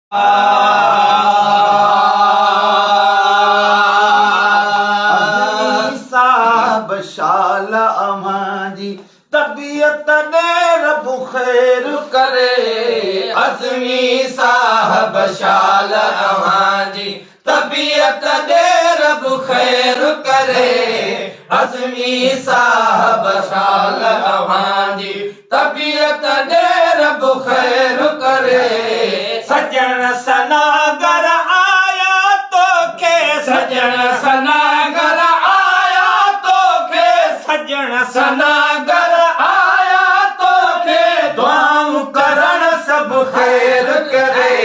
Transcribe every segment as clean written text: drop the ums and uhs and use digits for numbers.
ازمي صاحب شال اوهان جي طبيعت ڏي رب خير ڪري. ازمي صاحب شال اوهان جي طبيعت ڏي رب خير ڪري. ازمي صاحب شال اوهان جي طبيعت ڏي رب خير ڪري. سڄڻ سناگر آيا توکي. سڄڻ سناگر آيا توکي. سڄڻ سناگر آيا توکي. دعائون ڪرڻ سڀ خير ڪري.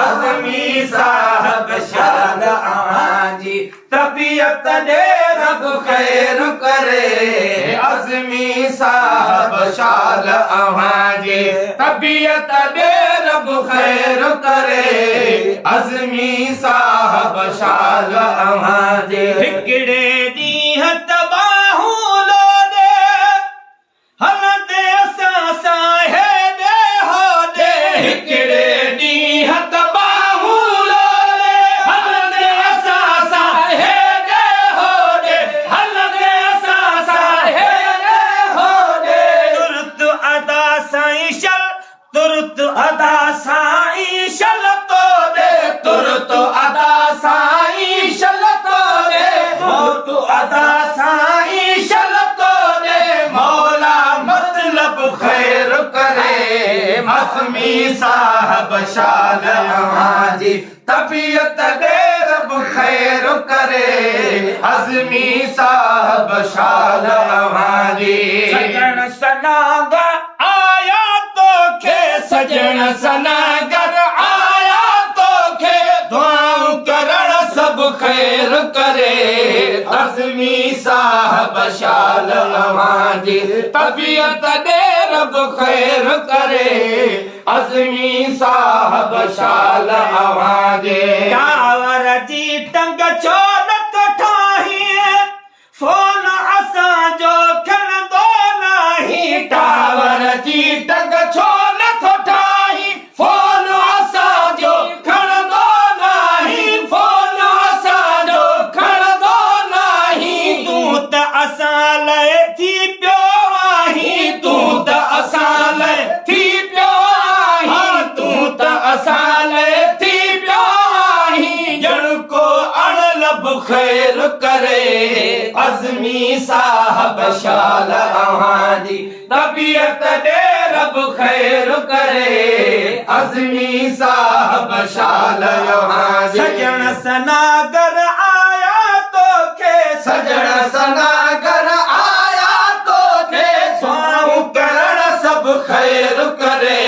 ازمي صاحب شال اوهان جي طبيعت ڏي رب خير ڪري. ازمي صاحب شال اوهان جي طبيعت ڏي رب خير ڪري. ازمي صاحب شال اوهان جي. هڪڙي ڏينهن تباهون لوڏي هلندي اسان سان هيڏي هوڏي. هڪڙي ڏينهن تباهون لوڏي هلندي اسان سان هيڏي هوڏي. هلندي اسان سان هيڏي هوڏي. ترت ادا سائين شل، ترت ادا سائين شل تو ڏي. ترت ادا سائين شل تو ڏي. ترت ادا سائين شل تو ڏي. مولا مطلب خير ڪري. ازمي صاحب شال اوهان جي طبيعت ڏي رب خير ڪري. ازمي صاحب شال اوهان جي. سڄڻ سناگر آيا توکي. سڄڻ سناگر آيا توکي. دعائون ڪرڻ سڀ خير ڪري. ازمي صاحب شال اوهان جي طبيعت ڏي رب خير ڪري. ازمي صاحب شال اوهان جي. ٽاور جي ٽنگ ڇو نٿو ٺاهين، فون اسان جو کڻندو ناهين. ٽاور جي ٽنگ ڇو نٿو ٺاهين، فون اسان جو کڻندو ناهين. فون اسان جو کڻندو ناهين. تون ته اسان لاءِ ٿي پيو آهين. تون ته اسان لاءِ ٿي پيو آهين. تون ته اسان لاءِ ٿي پيو آهين. ڄڻ ڪو اڻلڀ خير ڪري. ازمي صاحب شال اوهان جي طبيعت ڏي رب خير ڪري. ازمي صاحب شال اوهان جي. سڄڻ سناگر آيا توکي. سڄڻ سناگر آيا توکي. دعائون ڪرڻ سڀ خير ڪري.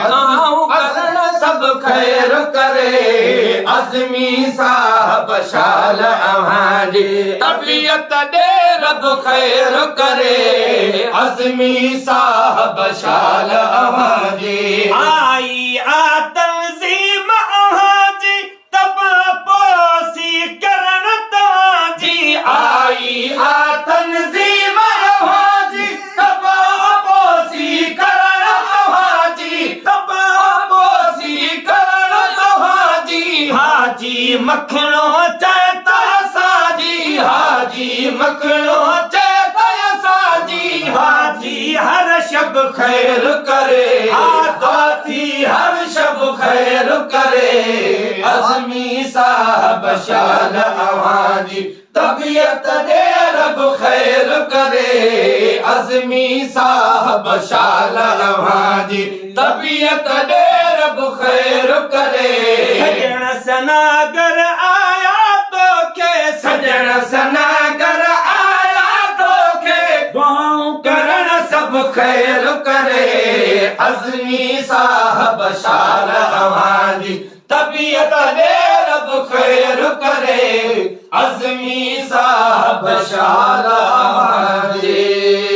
دعائون ڪرڻ سڀ خير ڪري. ازمي صاحب شال اوهان جي طبيعت ڏي رب خير ڪري. ازمي صاحب شال اوهان جي. آئي آ تنظيم اوهان جي تبا پوسي ڪرڻ توهان جي. آئي آ تنظيم اوهان جي تبا پوسي ڪرڻ توهان جي. تبا پوسي ڪرڻ توهان جي. حاجي مکڻو چئي ته اسان جي. حاجي مکڻو چئي ته اسان جي. حاجي هر شب خير ڪري. ها ٿي هر شب خير ڪري. ازمي صاحب شال اوهان جي طبيعت ڏي رب خير ڪري. ازمي صاحب شال اوهان جي طبيعت ڏي رب خير ڪري. سڄڻ سناگر آيا توکي. سڄڻ سناگر آيا توکي. دعائون ڪرڻ سڀ خير ڪري. ازمي صاحب شال اوهان جي طبيعت ڏي رب خير ڪري. ازمي صاحب شال اوهان جي.